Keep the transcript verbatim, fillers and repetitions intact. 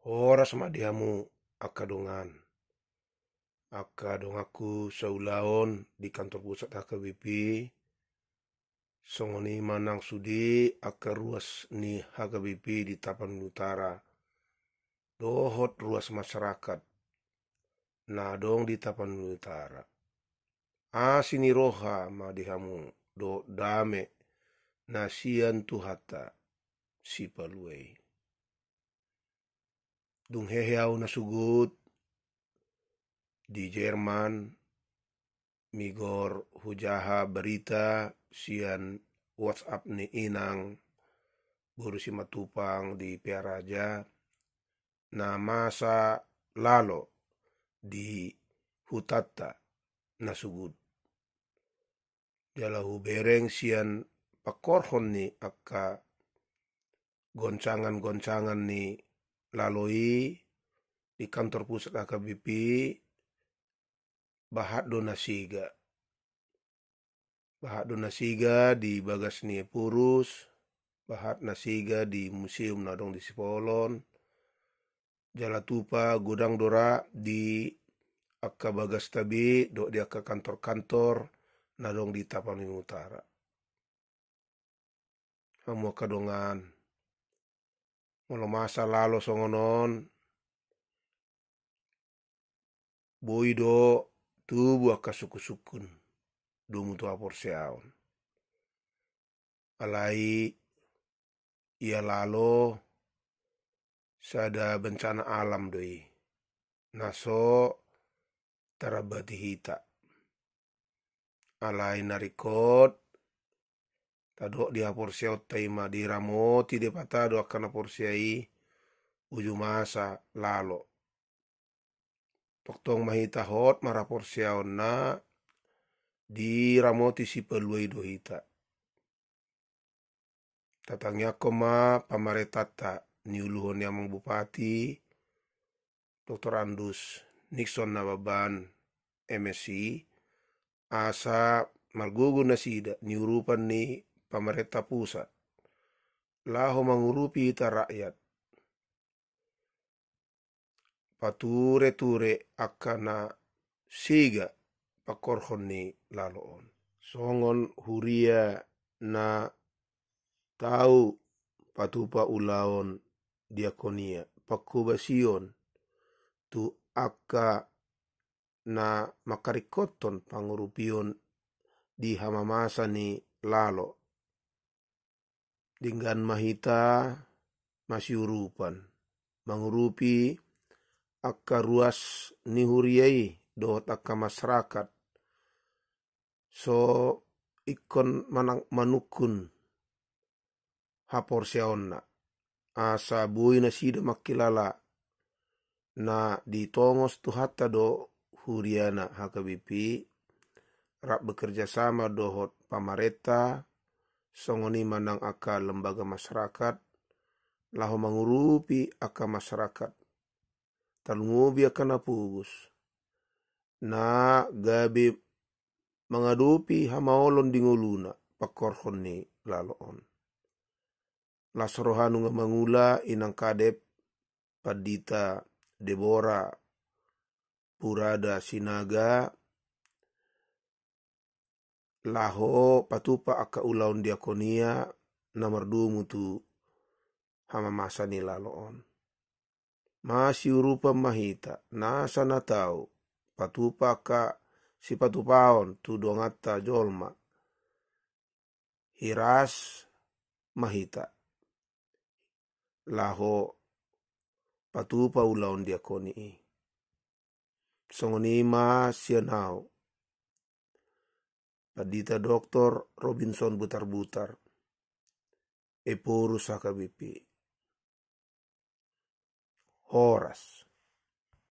Horas ma di hamu angka dongan, angka donganku saulaon di kantor pusat H K B P. Songon i ma nang sude angka ruas ni H K B P di Tapanuli Utara dohot ruas masyarakat na adong di Tapanuli Utara. Asi ni roha ma di hamu dohot dame na sian Tuhanta Sipalua i. Dung hehe au na sugut di Jerman, migor hujaha barita sian WhatsApp ni inang boru Simatupang di Pearaja, na masa lalo di hutanta na sugut. Jala hubereng sian pangkorhon ni angka goncangan-goncangan ni lalo i di kantor pusat H K B P, bahat do na siga. Bahat do na siga di bagas ni Epurus, bahat na siga di museum na adong di Sipolon, jala tupa godang do ra di angka bagasta be dohot di angka kantor-kantor na adong di Tapanuli Utara. Hamu angka dongan, molo masa lalo songon on, boi do tubu angka sungkun-sungkun domu tu haporseaon. Alai ia lalo sada bencana alam do i na so tarambati hita. Alai na ringkot tadok di haporseaonta i ma, diramoti Debata do angka na porsea i uju masa lalo. Tongtong ma hita hot marhaporseaon na diramoti Sipalua i do hita. Tatangiangkon ma pamarentanta niuluhon ni Amang Bupati, Doktor Andus Nixon Nababan, M Si, asa margogo nasida niurupan ni pamarenta pusat laho mangurupi hita rakyat, pature-ture angka na siga pangkorhon ni lalo on. Songon huria na tau patupa ulaon diakonia, pangkobasion tu angka na mangkaringkothon pangurupion di hamamasa ni lalo. Denggan ma hita masiurupan mangurupi angka ruas ni huria i dohot angka masyarakat so ingkon manang-, manungkun haporseaonna, asa boi nasida mangkilala na ditongos Tuhanta do huriana H K B P, rap bekerja sama dohot pamarenta, songon i ma nang angka lembaga masyarakat, laho mangurupi angka masyarakat, tarlumobi angka na pogos, na gabe mangadopi hamaolon di ngoluna pangkorhon ni lalo on. Las roha nunga mangula inang kadep Pandita Debora Purada Sinaga, laho patupa angka ulaon diakonia na mardomu tu hamamasa ni lalo on. Masiurupan ma hita nasa na tau patupa angka sipatupaon tu donganta jolma. Hiras ma hita laho patupa ulaon diakoni i. Songon i ma sian au, Pandita Doktor Robinson Butarbutar, Ephorus H K B P. Horas.